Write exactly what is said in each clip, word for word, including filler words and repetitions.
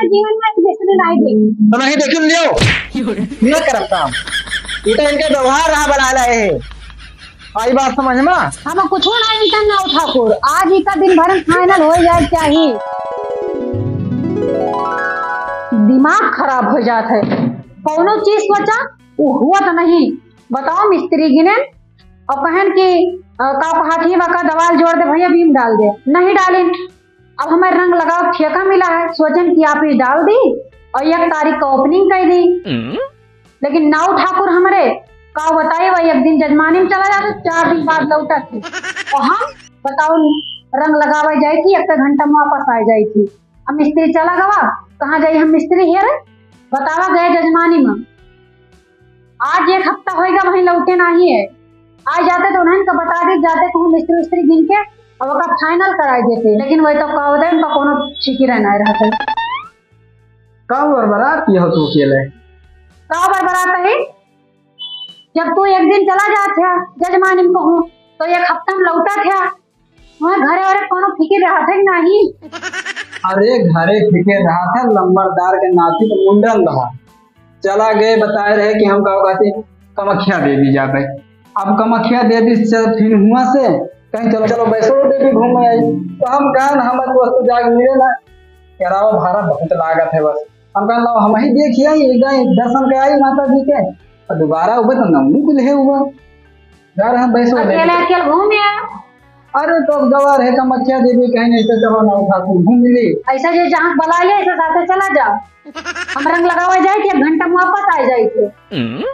जीवन में एक मिस्त्री नहीं देखी। तो नहीं देखी लियो। ना करब काम। ये तो इनके व्यवहार रहा बना लाए है। आई बात समझ में? हम कुछ नहीं करना हो ठाकुर। आज ही का दिन भर final हो जाए चाहिए। दिमाग खराब हो जात है। कौनो चीज सोचा, वो हुआ तो नहीं। बताओ मिस्त्री गिने और कहन कि, अ, का हाथी वा का दवाल जोड़ दे भैया, बीम डाल दे। नहीं डालिन। अब हमें रंग लगाव ठेका मिला है, सोचन कि आप ही डाल दी और एक तारीख का opening कर दी। हम्म। लेकिन नाऊ ठाकुर हमरे का बताई, वही एक दिन जजमानी में चला जाते, चार दिन बाद लौटत थे। और हम बताओ रंग लगावे जाए थी, एक घंटा में वापस आ जाए थी। अब मिस्त्री चला गवा, कहाँ जाई हम मिस्त्री हेरे? बतावा गए जजमानी में। आज एक हफ्ता होएगा, वहीं लौटे नाही है। आ जाते तो उन्हें का बता दे, जाते कहूँ मिस्त्री उस्त्री गिन के अब ओका final कराई देते, लेकिन वही तो कह दे, उनका कोनो फिकिर ना रहते। का बरबरात यह तू अकेले? का बरबरात है? जब तू एक दिन चला जात है जजमानी में कहूँ, तो एक हफ्ता में लौटत है। वहाँ घरे वाले कोनो फिकिर रहत है कि नाही? अरे घरे फिकिर रहत है, लंबरदार के नाती के मुंडन रहा, चला गए, बताए रहे कि हम का कहते कमख्या देवी जाबे। अब कमख्या देवी से फिर हुआ से कहीं चलो, चलो वैष्णो देवी घूम आई, तो हम कहन हम तो वस्तु जाग मिले ना, किराया भाड़ा बहुत लागत है, बस हम कहन लाओ हम ही देखिए, एक दाई दर्शन के आई माता जी के, और दोबारा उबे तो नमू कुल है हुआ। यार, हम वैसे हो गए। अकेले अकेले घूम आया। अरे, तो अब गवार है, कमख्या देवी कहीं नहीं तो चलो ना उठा के घूम ली। ऐसा जे जहाँ बुला ले, ऐसे साथे चला जा। हम रंग लगावा जाए कि एक घंटा में वापस आ जाए थे।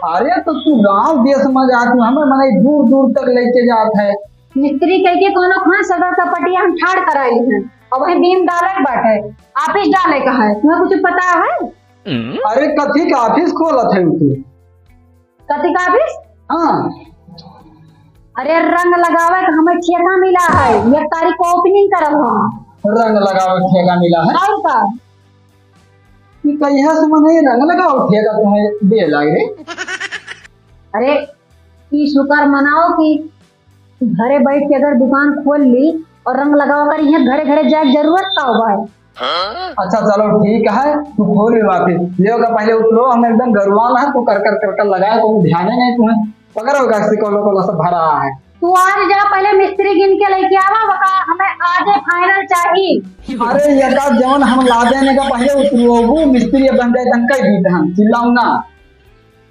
अरे, तो तू गांव देश में जात हूँ, हमें मने दूर दूर तक लेके जात है। मिस्त्री कह के कोनो खान सदर का पटिया हम ठाड़ कराई हैं। अब वही बीम डाले के बाटे, आफिस डाले का है, तुम्हें कुछ पता है? अरे, कथी का आफिस खोलत है तू? कथी का आफिस? हाँ। अरे, रंग लगावे के हमें ठेका मिला है, एक तारीख को opening करब हम। रंग लगावे के ठेका मिला है? और का? ई कहिया से मने रंग लगावे के ठेका तुम्हें दे लाग रे? अरे, ई शुक्र मनाओ कि घरे बैठ के अगर दुकान खोल ली और रंग लगावा कर, यहाँ घरे घरे जाए के जरूरत का बा? अच्छा, चलो ठीक है, तू खोल ले वापिस। ले ओका पहले उतरो, हम एकदम गरुआन है, तू कर कर कर कर लगाए, कोई ध्यान ही नहीं तुम्हें। पकड़ो का से कोलो कोलो सब भरा है। तू आज जा, पहले मिस्त्री गिन के लेके आवा, बका हमें आजे final चाहिए। अरे ये का जवन हम ला देने का पहले उतरो, वो मिस्त्री बन जाए तन कह दी हम, चिल्लाऊ ना।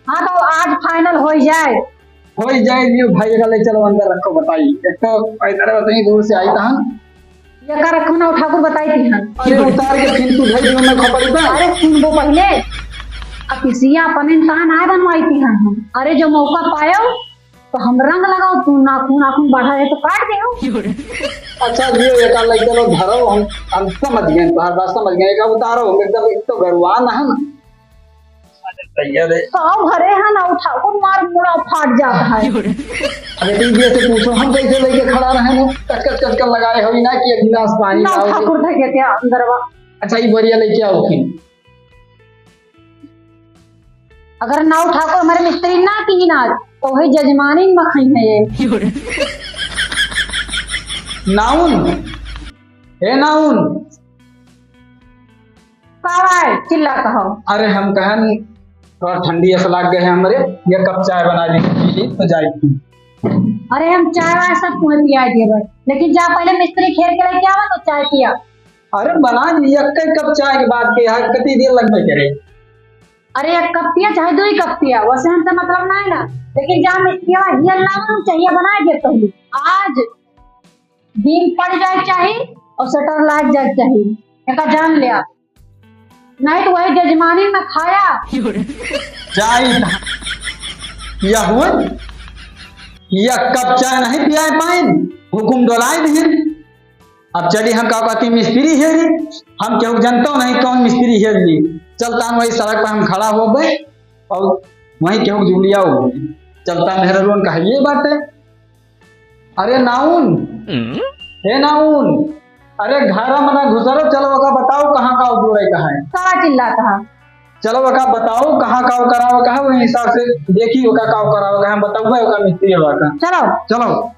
हाँ, तो आज final होई जाए। होई जाए, लियो भाई, एका ले चलो अंदर रखो, बताई। एक तो इधर बताई, दूर से आई तहन। ये का रखो ना, ठाकुर बताई थी हम। अरे उतार के फिर तू धई दियो ना खपड़ी पे। अरे सुन वो पहले, अब किसिया अपन इंसान आए बनवाई थी हम। अरे जो मौका पायो, तो हम रंग लगाओ, तू नाखून, नाखून बढ़ा है तो काट दे। अच्छा, लियो, एका ले चलो, धरो, हम, हम समझ गए, तुम्हारी बात समझ गए, एका उतारो, हम एकदम, एक तो गरुआ ना हम। अरे भैया रे। पाँव भरे है ना, उठा को मार, मुड़ा फाट जाता है। अरे तो ये से पूछो, हम कैसे लेके खड़ा रहे ना, कच कच कच कर लगाए हो ना कि एक गिलास पानी ना लाओ। ठाकुर धर के क्या अंदर वा। अच्छा, ये बोरिया लेके आओ फिर। अगर नाऊ ठाकुर हमारे मिस्त्री ना की ना, तो वही जजमानी में खाई है ये। नाउन, हे नाउन, का है? चिल्ला कहो। अरे हम कहन थोड़ा ठंडी ऐसा लाग गए है हमरे, ये कप चाय बना दी, पी ली तो जाए। अरे हम चाय वाय सब तुम्हें पिया दिए बस, लेकिन जा पहले मिस्त्री घेर के लेके आवा तो चाय पिया। अरे बना दी, एक कप चाय के बाद के है, कती देर लगबे करे। अरे एक कप पिया चाहे दो ही कप पिया, वैसे हमसे मतलब ना है ना, लेकिन जा मिस्त्री वाला हियल ना बनू चाहिए, बना दे तुम। आज दिन पड़ जाए चाही और शटर लाग जाए चाही, एका जान लिया, नहीं तो वही जजमानी में खाया। जाई या हुए, या कप चाय नहीं पियाए पाइन, हुकुम डोलाए दिहिन। अब चली हम का कहती मिस्त्री हेरी, हम केहू जनतो नहीं कौन मिस्त्री हेर ली। चलता वही सड़क पर हम खड़ा हो गए और वहीं केहू जुलिया हो गए। चलता मेहररुन कहिए बाटे। अरे नाउन, हम्म? हे नाउन, अरे घर में ना घुसरो, चलो ओका बताओ कहाँ का जोड़े का है। का चिल्लात है? चलो ओका बताओ कहाँ का करावे का है, वही हिसाब से देखी ओका का करावे का है, हम बताऊंगा ओका मिस्त्री वाला का। चलो। चलो।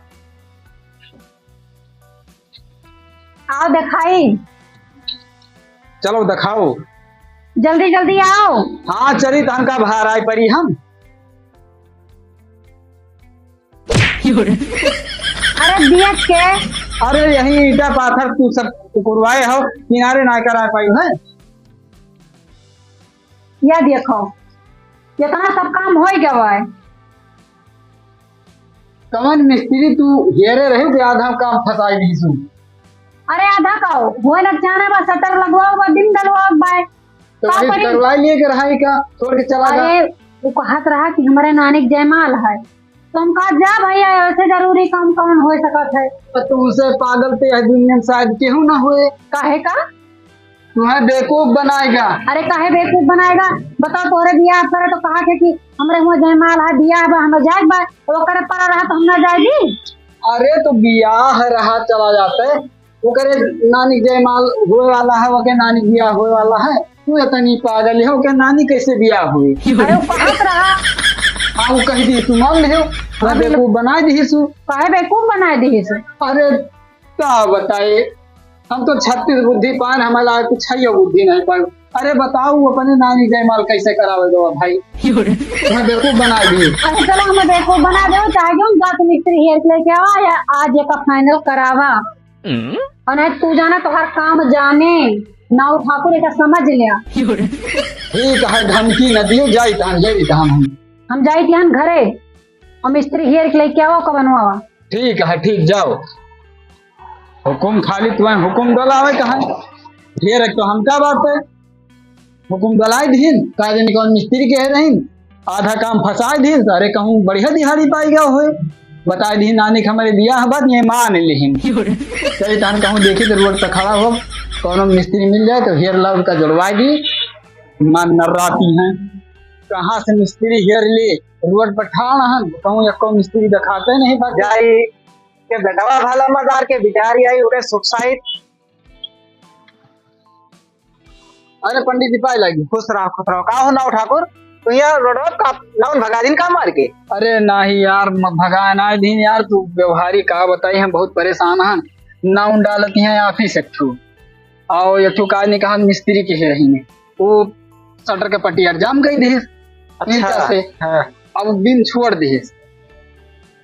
आओ देखाई। चलो देखाओ। जल्दी जल्दी आओ। हाँ, चली, तहन का बाहर आए परी हम। अरे दिया के? अरे यही ईटा पाथर तू सब कुकुरवाए हो, किनारे ना करा पाई है। या देखो, इतना सब काम हो गवा है। कवन मिस्त्री तू हेरे रहे कि आधा काम फंसाई दीसु? अरे आधा का हो, होए लग जाना बा, शटर लगवाओ बा, बिम डलवाओ बा। तो का वही करी? करवाई लिए के रहा ही का, छोड़ के चला जा। अरे वो कहत रहा कि हमारे नानी के जयमाल है, तो हम कहा जा भैया, ऐसे जरूरी काम कौन हो सकत है? तो तू उसे पागल ते यह दुनिया में शायद केहू ना होए। काहे का? तुम्हें बेवकूफ बनाएगा। अरे काहे बेवकूफ बनाएगा? बताओ, तोहरे बियाह करे तो कहा थे कि हमरे हुआ जयमाल है, बियाह बा, हमें जाए बा, तो ओकरे पड़ा रहा तो हम ना जाए दी। अरे तो बियाह रहा चला जाते, ओकरे नानी जयमाल होए वाला है, ओके नानी बियाह होए वाला है, तू इतनी पागल है, ओके नानी कैसे बियाह हुई? अरे वो कहत रहा। हाँ, वो कह दी, तू मान लियो, हाँ, बेवकूफ बनाए दी सु। काहे बेवकूफ बनाए दी सु? अरे का बताए, हम तो छत्तीस बुद्धि पान, हमारा कुछ है यो बुद्धि नहीं पान। अरे बताओ, वो अपने नानी जयमाल कैसे करावे दो भाई? हमें बेवकूफ बना दिए। अरे चलो, हमें बेवकूफ बना दो, चाहे जो जाके मिस्त्री हेर के लेके आवा या आज एक फाइनल करावा। और नहीं तू जाना, तोहर काम जाने, नाऊ ठाकुर एक समझ लिया। ठीक है, धमकी न दियो, जाई तहन, जाई तहन हम। हम जाई तहन घरे, और मिस्त्री हेर के लेके आवा, कबनवा। ठीक है, ठीक, जाओ। हुकुम खाली तुम्हें हुकुम डलावे कहा। ढेर एक तो हमका बात है। हुकुम डलाए दीन, का जाने कौन मिस्त्री के रहीन, आधा काम फंसाए दीन। अरे कहूँ बढ़िया दिहाड़ी पाई गया होए, बताए दीन नानी के हमारे बियाह बात ये मान लिहिन। चलिए तहन कहूँ देखी तो रोड पे खड़ा हो, कौनो मिस्त्री मिल जाए तो हेर लाउर का जुड़वाए दी, मान नर्राती हैं। कहाँ से मिस्त्री हेर ले, रोड पर ठाड़ हन, कहूँ एको मिस्त्री दिखाते नहीं बा। जाई के बेटवा भला मजार के बिचारी आई, ओके सुख साइत। अरे पंडित जी, पाए लागी। खुश रहो, खुश रहो। का हो नाऊ ठाकुर, तू यहाँ रोडवा का नाउन भगा दिन का मार के? अरे नाही यार, म-, भगाए ना दिन यार, तू व्यवहारी का बताई, हम बहुत परेशान हन। नाउन डालत हैं ऑफिस एक ठू, और एक ठू का नहीं कहा मिस्त्री के है रही, वो शटर के पट्टी यार जाम कई दिहिस अच्छा, ईंटा से। हाँ। अब बीम छोड़ दिहिस,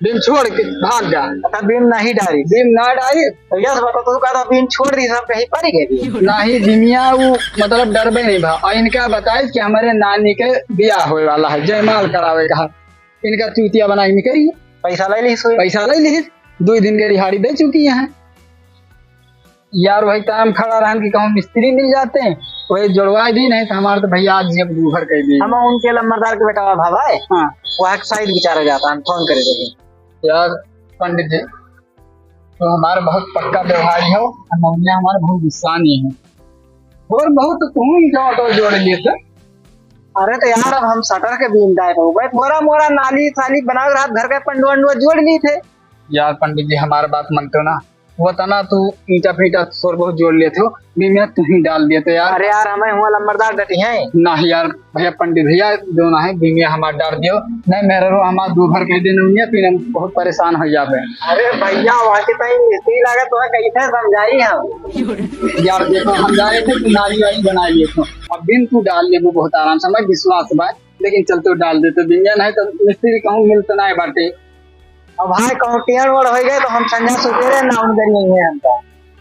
बीम छोड़ के भाग जा। अच्छा, बीम नहीं डारी। बीम ना डारी। तो यस बता, तू कहता बीम छोड़ दी, सब कहीं पड़ी गई। नहीं, बिमिया वो मतलब डरबे नहीं भा। और इनका बताइस कि हमारे नानी के बियाह होए वाला है, जयमाल करावे का है। इनका चूतिया बना के निकली। पैसा ले ली सोए। पैसा ले ली, दो दिन के रिहाड़ी दे चुकी है। यार वही टाइम खड़ा रहन कि कहूँ मिस्त्री मिल जाते हैं, वही जुड़वा दी, नहीं तो हमारे तो भैया आज जेब दूभर कर दी। हम उनके लम्बरदार के बेटा भाई। हाँ। वह साइड बेचारा जाता, हम फोन करे देते। यार पंडित जी, तो हमारा बहुत पक्का व्यवहारी हो, हम उन्हें हमारा बहुत गुस्सा नहीं है। और बहुत तो तुम ही जो ऑटो जोड़ लिए थे। अरे तो यार, अब हम शटर के बीम डाए रहो भाई, थोड़ा मोरा नाली साली बना के रात घर के पंडुआ अंडुआ जोड़ ली थे। यार पंडित जी, हमारा बात मानते हो ना, वो तना तू ईंटा फीटा थोड़ बहुत जोड़ लेते हो, बीमिया तू ही डाल देते यार। अरे यार, हमें हुआ लंबरदार डटी हैं। नहीं यार, भैया पंडित भैया जो ना है, बीमिया हमार डाल दियो। नहीं, मेरे रो हमार दो भर कह देने उन्हें, फिर हम बहुत परेशान हो जावे। अरे भैया, वहाँ के तई मिस्त्री लागत, वहाँ कैसे समझाई हम? यार देखो, हम जा रहे थे कि नाली वाली बना लिए थे, अब बिन तू डाल ले, वो बहुत आराम से, हमें विश्वास बा, लेकिन चलते डाल देते बीमिया, नहीं तो मिस्त्री कहूँ मिलते ना बाटे। अब भाई कहूँ टेढ़ ओढ़ हो गए तो हम संझा सुबेरे ना उनकर यही है हमका।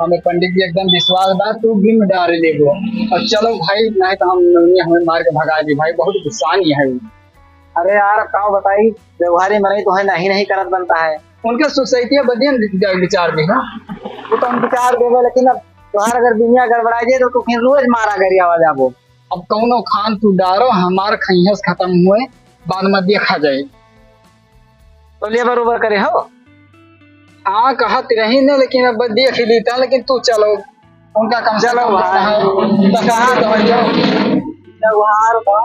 हमें पंडित जी एकदम विश्वास बा, तू बिन डाल लेबो। और चलो भाई, नहीं तो हम, हमें मार के भगा दी भाई, बहुत गुस्सा नहीं है। अरे यार, अब का बताई, व्यवहारी मनई तो है, नहीं नहीं करत बनता है। उनके सोसाइटी बदियन विचार दी ना। वो तो हम विचार देवे, लेकिन अब तोहार अगर दुनिया गड़बड़ा जाए तो तू फिर रोज मारा गरियावा जाबो। अब कौनो खान तू डारो, हमार खैहस खत्म हुए, बाद में देखा जाए। तो ले बरोबर करे हो। हाँ, कहत रही ने, लेकिन अब देख ही लीता, लेकिन तू चलो, उनका कम से चलो कम भाई। है, तो कहाँ तो है, जाओ। व्यवहार बा,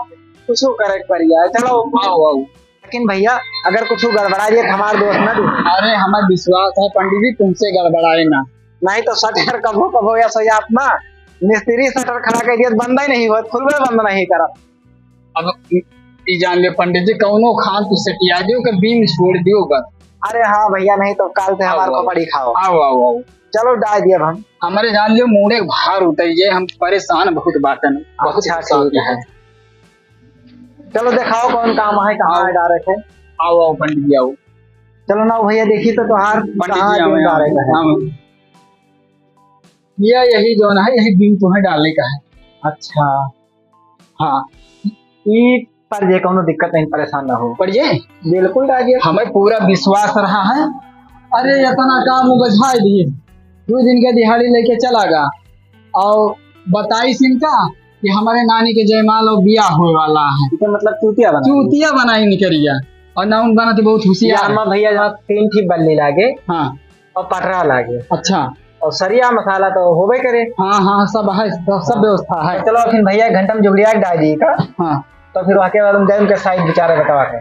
कुछ करे के पड़ी है। चलो। आओ, आओ। लेकिन भैया, अगर कुछ गड़बड़ा जाए तो हमार दोस्त ना दू। अरे, हमें विश्वास है पंडित जी, तुमसे गड़बड़ाए ना। नहीं तो शटर कभो कभो या सोया अपना मिस्त्री शटर खड़ा कर दिया, बंद ही नहीं होत, खुलबे बंद नहीं करत। अब ई, ई जान ले पंडित जी, कौनो खान तू सेटिया दियो के बीम छोड़ दियो बस। अरे हाँ भैया, नहीं तो काल से हमार आओ, आओ। खोपड़ी खाओ। आओ, आओ, आओ। चलो, डाल दिया अब हम। हमरे जान लियो, मूड़े भार उतर गए, हम परेशान बहुत बाटन, बहुत अच्छा, गुस्सा ठीक है। है। चलो, देखाओ कौन काम है, कहाँ आओ। है डारे थे। आओ, आओ पंडित जी, आओ। चलो ना भैया, देखी तो तोहार पंडित कहाँ जी, दिन आओ, डारे का है। आओ। ये यही जौन है, यही दिन तुम्हें डाले का है। अच्छा। हाँ। ई पर जे कौनो दिक्कत नहीं, परेशान ना हो। पर ये बिल्कुल राजी है। हमें पूरा विश्वास रहा है। अरे, इतना काम वो बझाए दिए, दो दिन के दिहाड़ी लेके चला गया और बताई सिनका कि हमारे नानी के जयमाल और बियाह होए वाला है। इके मतलब चूतिया बना चूतिया बनाई निकरिया और नाउन बनाते बहुत होशियार यार, है। माँ भैया, जहाँ तीन ठीक बल्ली लागे। हाँ। और पटरा लागे। अच्छा। और सरिया मसाला तो होबे करे। हाँ, हाँ, सब है, सब, सब व्यवस्था है। तो चलो, फिर भैया, घंटा में जुगड़िया के डाल दी का। हाँ। तो फिर वहाँ के बाद हम जाए उनके साइड विचारे बतावा के।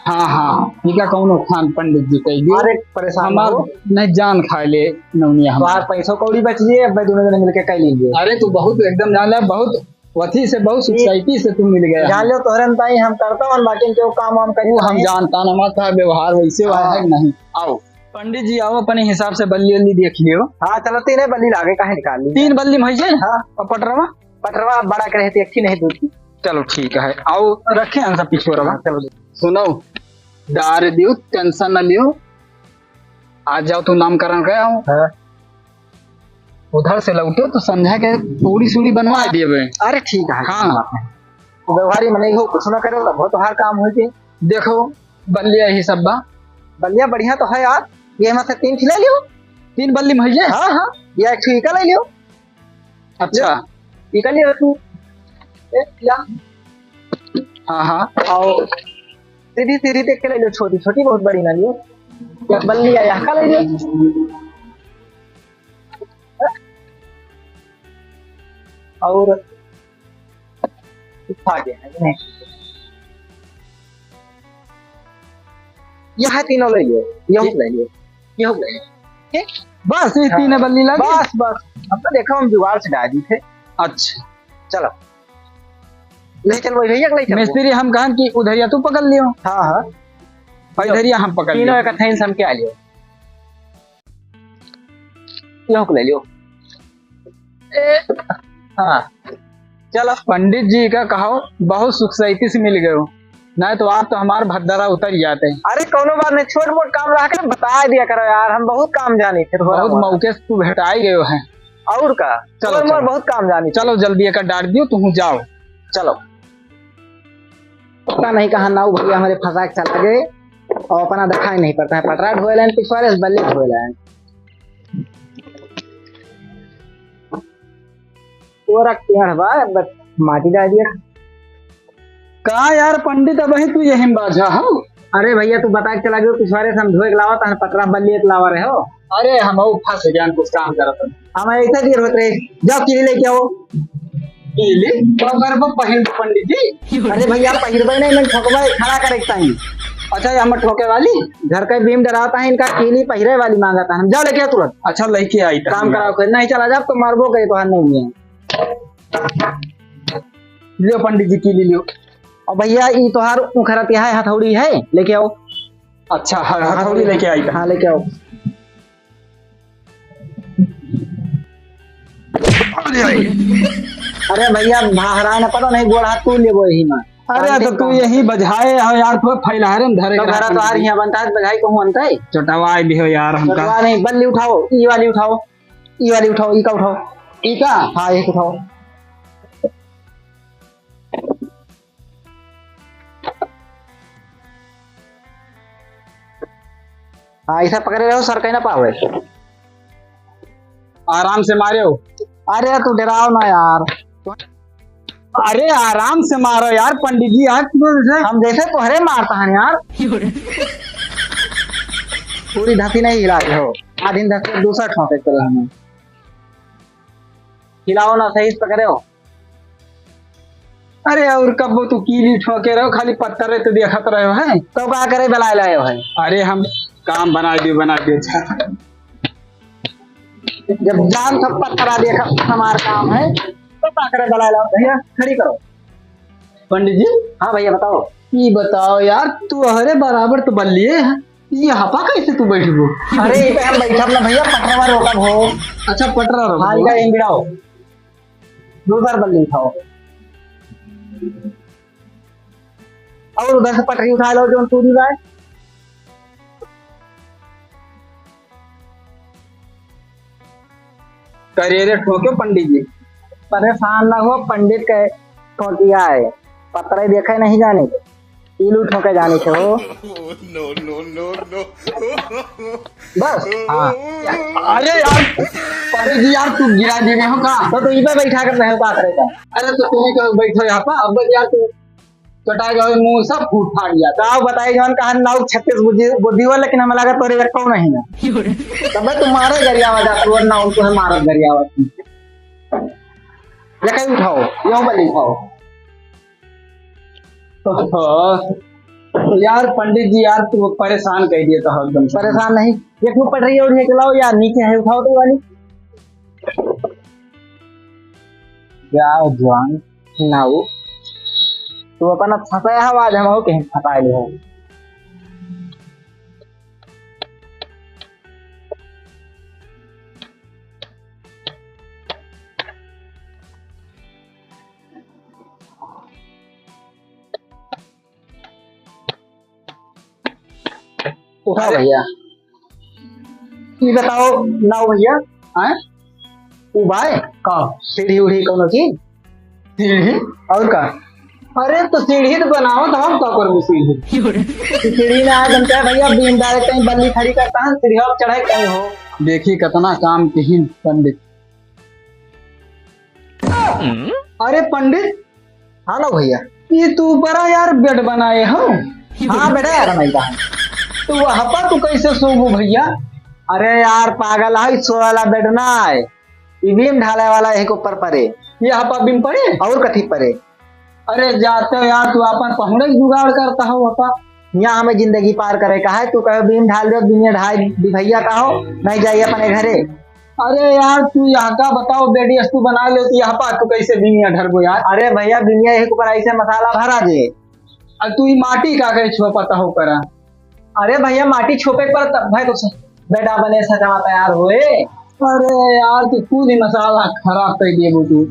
हाँ, हाँ, इका कौनो खान पंडित जी कह दियो। अरे, परेशान हमार हो। नहीं, जान खाए ले नौनिया हमार। तुम्हार पैसों कौड़ी बच लिए, अब भाई दोनों जने मिलके कर लीजिए। अरे, तू बहुत एकदम जान ले, बहुत वथी से, बहुत सोसाइटी से तू मिल गया। जान लो, तोहरे में ताई हम करता हूँ, बाकी केहू काम वाम करी वो हम नहीं। जानता ना, हमार था व्यवहार वैसे वाला हाँ। है कि नहीं। आओ। पंडित जी, आओ, अपने हिसाब से बल्ली उल्ली देख लियो। हाँ, चलो, तीन बल्ली लागे, काहे निकाल ली? तीन बल्ली में है ये? हाँ। और पटरवा? पटरवा बड़ा करे थे, एक ही नहीं, दो तीन। चलो, ठीक है, आओ, रखे हैं सब पिछोरवा। हाँ, चलो। सुनो, डार दियो, टेंशन ना लियो, आज जाओ, तू नामकरण गया हो। हाँ। उधर से लौटे तो संध्या के पूरी सूरी बनवा देबे। अरे, ठीक है, हाँ। व्यवहारी मने हो, कुछ ना करे, बहुत हर काम हो जे। देखो, बल्लिया यही सब बा। बल्लिया बढ़िया तो है यार, ये हमारे तीन ठिला लियो। तीन बल्ली में है ये? हाँ, हाँ, या एक ठो इका ले लियो। अच्छा। इका ले लियो तू। ए, या। हाँ, हाँ। आओ। सीधी, सीधी देख के ले लियो, छोटी, छोटी, बहुत बड़ी ना लियो। या बल्लिया, या का ले लियो। और खा गया है, नहीं। यह तीनों ले लियो, यहू ले लियो, यहू ले लियो। ठीक? बस, ये हाँ। तीन बल्ली लागे? बस, बस। अब तो देखो, हम जुगाड़ से डाल दी थे। अच्छा। चलो। ले चल वही भैया, ले चल। मिस्त्री, हम कहन कि उधरिया तू पकड़ लियो। हाँ, हाँ। और इधरिया हम पकड़ तीनों लियो। एक थैन से हम क्या लियो? यहू के ले लियो। ए, हाँ, चलो। पंडित जी का कहो, बहुत सुख सैती से मिल गयो, नहीं तो आप तो हमार भद्दरा उतर जाते। अरे, कौनो बात नहीं, छोट मोट काम रहा के बता दिया करो यार, हम बहुत काम जानी थे, थोड़ा बहुत बहुत। मौके से तू भेटाई गयो है। और का? चलो, चलो, चलो। बहुत काम जानी थे। चलो, जल्दी एक डांट दियो, तुम जाओ। चलो। पता नहीं कहाँ नाऊ भैया हमारे फंसा के चला गए और अपना दिखाई नहीं पड़ता है। पटरा ढोए लाइन पिछवाड़े से बल्ले ढोए लाइन। तोरा टेढ़ बा, बस माटी डाल दिया। का यार पंडित, अबही तू यही में बाझा हो? अरे भैया, तू बता के चला गयो, पिछवाड़े से हम ढोए के लावा, तहन पटरा बल्ले के लावा रहे हो। अरे हम फंस गया, कुछ काम करत हन। हम ऐसे देर होत रहे, जाओ कीली लेके आओ। कीली? तो अगर वो पहिर पंडित जी। अरे भैया, पहिरबे नहीं, मैं ठोकबे, खड़ा करे के ताई। अच्छा, ये हम ठोके वाली? घर का भीम डराता है, इनका कीली पहिरे वाली मांगता है। हम जाओ लेके आओ तुरंत। अच्छा, लेके आई तो काम हम कराओ, कोई नहीं चला जाओ तो मारबो करे, तोहार नहीं है। लियो पंडित जी, कीली लियो। और भैया, ई तोहार उखरत है, हथौड़ी है, लेके आओ। अच्छा, ह-, हथौड़ी लेके आई तो। हाँ, लेके आओ। अरे, अरे भैया, बाहर आए ना, पता नहीं, गोड़ हाथ तू लेबो यही में। अरे, तो तू यही बजाए हो यार, तू फैलारे में धरे तो के घर रख तो आ रही है, बनता है, बजाई कहूँ बनता है। चटवाए भी हो यार हमका। चटवा नहीं, बल्ली उठाओ, ई वाली उठाओ, ई वाली उठाओ, ई का उठाओ। ई का? हाँ, एक उठाओ। हाँ, ऐसा पकड़े रहो, सर कहीं ना पावे। आराम से मारे हो। अरे, तू डराओ ना यार। अरे, आराम से मारो यार, पंडित जी, आज तो जैसे हम जैसे तोहरे मारता है यार। पूरी धसी नहीं हिला के हो, आधी धसी दूसरा ठोके चलो हमें। हिलाओ ना, सही से पकड़े हो। अरे, और कब तू कीली ठोके रहो, खाली पत्थर तो देखत रहो है। तो का करे, बलाए लाए हो है? अरे, हम काम बना दियो, बना दियो, अच्छा। जब जान सब पत्थरा देखा हमार काम है, तो का करे, बलाए लाओ भैया, खड़ी करो। पंडित जी। हाँ भैया, बताओ। ये बताओ यार, तू अहरे बराबर तो बल्लिए है, ये हपा कैसे तू बैठबो? अरे, ये पे हम बैठब ना भैया, पटरवा रोकब हो। अच्छा, पटरा रोकब हाँ, हो। इनका इंगड़ाओ। दूसर बल्ली उठाओ। और उधर से पटरी उठा लो, जौन टूरी बाय। करेरे ठोक्यो पंडित जी। परेशान ना हो, पंडित के ठोकिया है, पतरे देखे नहीं जाने, कीलू ठोके जाने से हो। No, no, no, no। बस। हाँ। अरे यार, पंडित जी यार, तू गिरा दिए हो का? तो तू इबे बैठा कर रहे हो का करेगा? अरे तो तुम्ही कहो बैठो यहाँ पर, अब यार तू कटाई गए मुंह सब फूट फाट गया। का बताई जौन कहा नाउ छत्तीस बुद्धि, बुद्धि हुआ, लेकिन हमें लगा तोरे घर कौन नहीं ना। तबे तुम्हारे गरिया वाला तू ना उनको है मारत गरिया वाला। लेकिन उठाओ, यो बल उठाओ। तो यार पंडित जी यार तू परेशान कर दिए तो एकदम से। परेशान नहीं, ये क्यों पड़ रही है और ये चलाओ यार नीचे है उठाओ तो वाली। क्या जवान नाऊ, तू अपन अब फंसाया हो, आज हम हो कहीं फंसा ले हो। उठाओ अरे। भैया। ई बताओ नाऊ भैया, हैं? उ बाय का? सीढ़ी उढ़ी कौनो चीज? सीढ़ी? और का? अरे तो सीढ़ी तो बनावत हम का करबू सीढ़ी? तो सीढ़ी ना आए बनते भैया, बीम डाले कहीं बल्ली खड़ी करता है, सीढ़ी आप चढ़े कहीं हो। देखी कितना काम किहिन पंडित। अरे पंडित, हाँ ना भैया, ये तू ऊपरा यार बेड बनाए हो? हाँ बेटा यार, बनाई का है। तो वहाँ पर तू कैसे सोबू भैया? अरे यार पागल है, सोए वाला बेड ना है, ये बीम ढाले वाला एक ऊपर परे। ये हपा बीम परे? और कथी परे? अरे जाते हो यार, तू अपन पहुड़े जुगाड़ करता हो हपा। यहाँ हमें जिंदगी पार करे का है, तू कहो बीम ढाल दो, बीम ढाल दी भैया का हो, नहीं जाइए अपने घरे। अरे यार, तू यहाँ का बताओ, बेडियस तू बना ले, तो यहाँ पा तू कैसे बिनिया ढरबो यार? अरे भैया, बिनिया एक ऊपर ऐसे मसाला भरा जे। अब तू ई माटी का कहे छुआ पता हो करा? अरे भैया, माटी छोपे पर तब भाई तो स-, बेटा बने सजावा तैयार होए। अरे यार, तू खुद ही मसाला खराब कर दिए बुझू।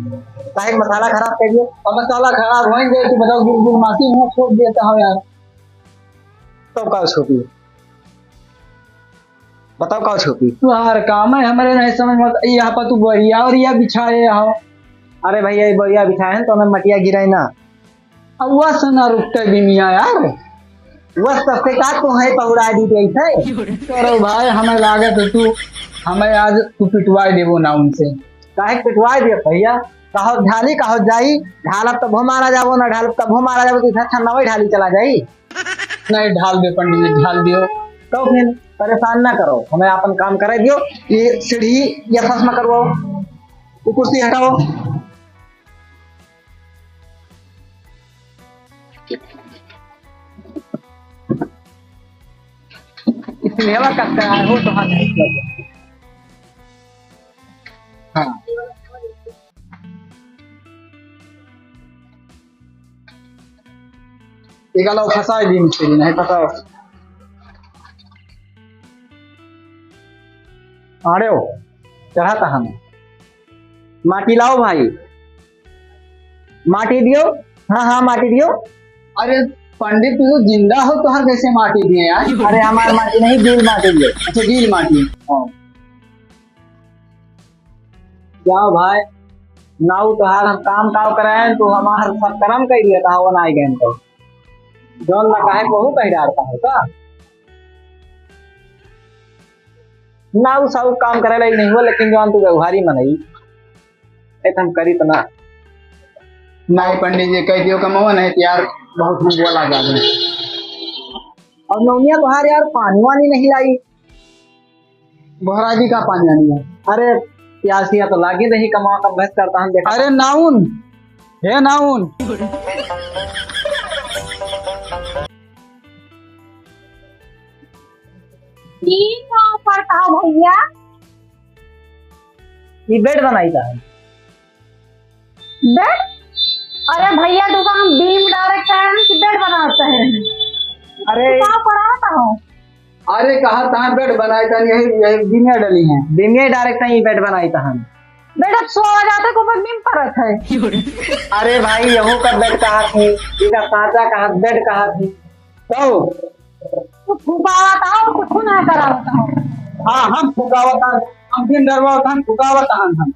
काहे के मसाला खराब कर दिए? अब मसाला खराब हो गए, तू बताओ, बिल्कुल माटी में छोप देता हो यार। तब का छोपी? बताओ का छोपी? तोहार काम है, हमरे नहीं समझ में, यहाँ पर तू बोरिया और ये बिछाए हो। अरे भैया, ये बोरिया बिछाए हैं तो हमें मटिया गिराए ना। अब वह से ना रुकते बिनिया यार। वह सबसे का तू है पहुड़ा दी थे। करो भाई, हमें लागत है तू, हमें आज तू पिटवाए देबो ना उनसे। काहे पिटवाए दे भैया? कहो ढाली, कहो जाई, ढालब तब मारा जाबो ना, ढालब तब मारा जाबो, तो इतना ठंडा वही ढाली चला जाई। नहीं, ढाल दे पंडित जी, ढाल दियो। तो फिर परेशान ना करो, हमें अपन काम करे दियो। ये सीढ़ी ये फस में करवाओ, ये कुर्सी हटाओ। इसमें हवा कब तैयार हो तो हाथ खींच लो। हाँ। एका लाओ फंसाए दी मिस्त्री, नहीं फंसाओ। आड़े हो, चढ़ा कहाँ में? माटी लाओ भाई, माटी दियो। हाँ, हाँ, माटी दियो। अरे पंडित, तू तो जिंदा हो, तोहर कैसे माटी दिए यार? अरे हमार माटी नहीं, गील माटी दियो। अच्छा, गील माटी। हाँ। जाओ भाई, नाऊ तोहार हम काम काव कराएन, तू हमार सब करम कर दिया, कहा वो ना आई गए तो। जौन ना काहे को कही डारता है का? नाऊ सब काम करे लायक नहीं हुआ, लेकिन जौन तू व्यवहारी मनई, ए तो हम करी तो ना। नहीं पंडित जी, कह दियो कमावा नहीं तो यार, बहुत हम बोला जावे। और नौनिया तोहार यार पानी वानी नहीं लाई। बहराजी का पानी आनी है। अरे, प्यासिया तो लागे रही, कमा कम बहस करता हम देखा। अरे नाउन, हे नाउन। ई का करता हो भैया? ये बेड बनाई का है। बेड? अरे भैया, तू का हम बीम डायरेक्ट कह रहे हैं कि बेड बनाते हैं? अरे। तू का कराता हो? अरे, कहा तहाँ बेड बनाई तन, यही, यही बिनिया डली है। बिनिया direct यही बेड बनाई तहन। बेड अब सोवा जाते को पर नीम परत है। अरे भाई, यहू का बेड कहा थी, इका साचा कहा, बेड कहा थी। तो? तू फुकावत आओ, कुछ ना करावत आओ। हाँ, हम फुकावत हन, हम दिन दरवावत हन, फुकावत हन हम।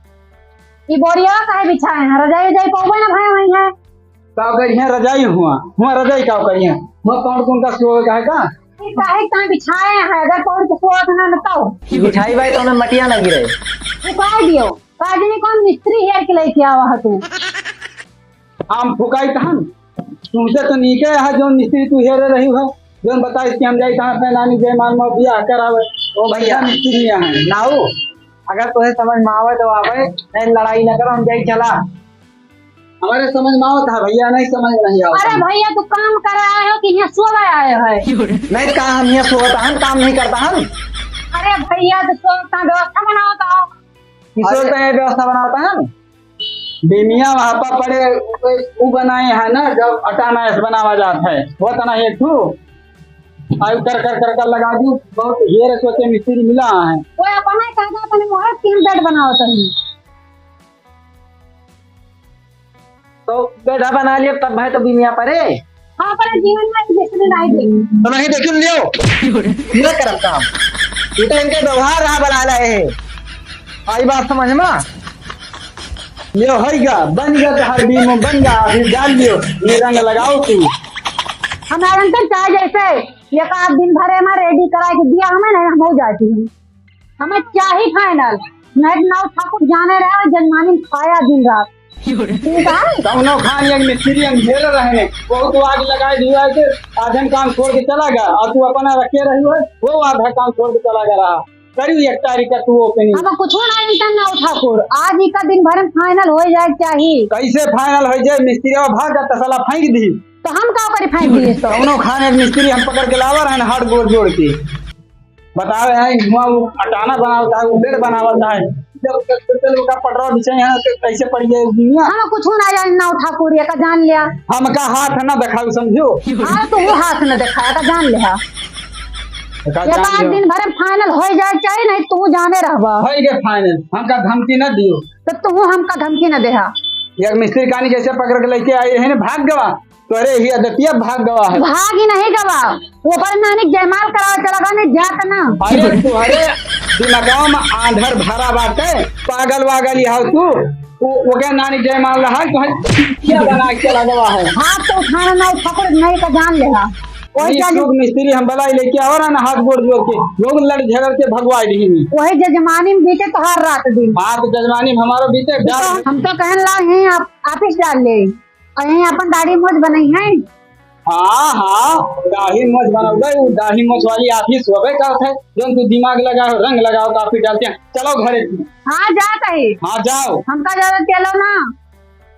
ई बोरिया काहे बिछाए हैं? रजाई उजाई पौबे ना भाई वहीं है। का करिए रजाई हुआ, हुआ रजाई का करिए? हुआ कौन कौन का सोवे का है का? ई काहे का बिछाए हैं? अगर पौड़ के सोवत ना न तो। बिछाई भाई तो उन्हें मटिया ना गिरे। फुकाई दियो। काजनी कौन मिस्त्री हेर के लेके आवा है तू? हम फुकाई तहन। तुमसे तो नीके है जो मिस्त्री तू हेरे रही हो। जोन बताइस कि हम जाई तहाँ पे नानी जयमाल में बियाह करावे। ओ भैया। भैया मिस्त्री यहाँ है। नाऊ, अगर तोहे समझ में आवे तो आवे, नहीं लड़ाई न करो, हम जाई चला। हमारे समझ में आवत है भैया, नहीं समझ में नहीं आवत अरे है। भैया, तू काम करे आए हो कि यहाँ सोवे आए हो? नहीं, का हम यहाँ सोवत हन, काम नहीं करत हन। अरे भैया, तो सोवत हन, व्यवस्था बनावत हो। कि सोवत हन, व्यवस्था बनावत हन। बिनिया वहाँ पर पड़े, उ बनाए हैं ना, जब अटाना ऐसे बनावा जात है, वो तना ये तू। आयु कर, कर, कर, कर लगा दू, बहुत हेर सोचे मिस्त्री मिला है। वो अपना ही कहता, अपने मोहर तीन बेड बनावत है। तो बेडा बना लियो, तब भाई तो बिनिया परे। हाँ, पर जीवन में एक दूसरे नहीं देखी। तो नहीं देखी लियो। ये करब काम। ये तो इनके व्यवहार रहा बना लाए है। आई बात समझ में? लियो, होई गा, बन गा तो हर बीम बन गा, अभी डाल लियो, ये रंग लगाओ तू। हमारे अंदर चाहे जैसे, ये का दिन भरे में ready करा के दिया हमें, नहीं हम हो जाती हैं। हमें चाही final, नहीं तो नाऊ ठाकुर जाने रहे और जनमानी खाया दिन रात। ठीक है? कौनो खान एक मिस्त्री हम झेल रहे हैं, वो तो आग लगाए दिया है कि आधन काम छोड़ के चला गया और तू अपना रखे रही हो, वो आधा काम छोड़ के चला गया रहा। करी एक तारीख का तू opening। अब कुछ नहीं मिलता नाऊ ठाकुर, आज ही का दिन भर में final हो जाए चाही। कैसे final हो जाए? मिस्त्री अब भाग जाता साला फेंक दी। तो हम का करी फेंक दिए तो? कौनो खान एक मिस्त्री हम पकड़ के लावा रहे हैं हाथ गोड़ जोड़ के। बतावे है, हुआ वो अटाना बनावता है, वो बेड बनावता है। जब, जब, जब, जब ओका पटरा बिछे हैं, तो कैसे पड़ गए दुनिया? हम कुछ ना जाने नाऊ ठाकुर, ये का जान लिया। हमका हाथ ना दिखाऊ, समझो। हाँ, तो वो हाथ ना दिखाया, का जान लिया। एका ये जान बात लियो। दिन भर में final हो जाए चाहे, नहीं तू जाने रहबा। होई गे final, हमका धमकी ना दियो। तो तू हमका धमकी ना देहा। एक मिस्त्री कानी जैसे पकड़ के लेके आई है ना, भाग गवा। तोरे ही आदतिया भाग गवा है। भाग ही नहीं गवा, वो पर नानी जयमाल करावे चला गवा, नहीं जात ना। अरे तुम्हारे दिमागवा में आंधर भरा बाटे, पागल वागल ही हो तू। वो, वो क्या नानी जयमाल रहा है, तुम्हारे क्या बना के चला गवा है। हाथ तो उठाना ना, पकड़ नहीं का जान लेहा। वही ये जान लोग मिस्त्री हम बलाई लेके आवा रहा ना, हाथ गोड़ जोड़ के, लोग लड़ झगड़ के भगवाई रही। वही जजमानी में बीते तोहार रात दिन। हाँ, तो जजमानी में हमारा बीते, तो डर। हम तो कहन ला ही आप, आप ही डाल ले। और यहीं अपन दाढ़ी मोछ बनई है। हाँ, हाँ, दाढ़ी मोछ बनौबे, उ दाढ़ी मोछ वाली आप ही सोबे करत है, जोन तू दिमाग लगाओ, रंग लगाओ, काफी डालते हैं। चलो घरे। हाँ, जात है। हाँ, जाओ। हमका ज्यादा चलो ना।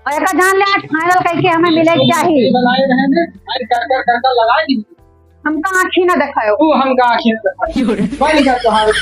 और एका जान ले, आज final करके हमें मिले के चाही। बनाए रहे हैं, आज कर, कर, कर, कर लगा दी। हमका आँखी ना दिखायो। तू हमका आँखी ना दिखायो। बन गया तोहार।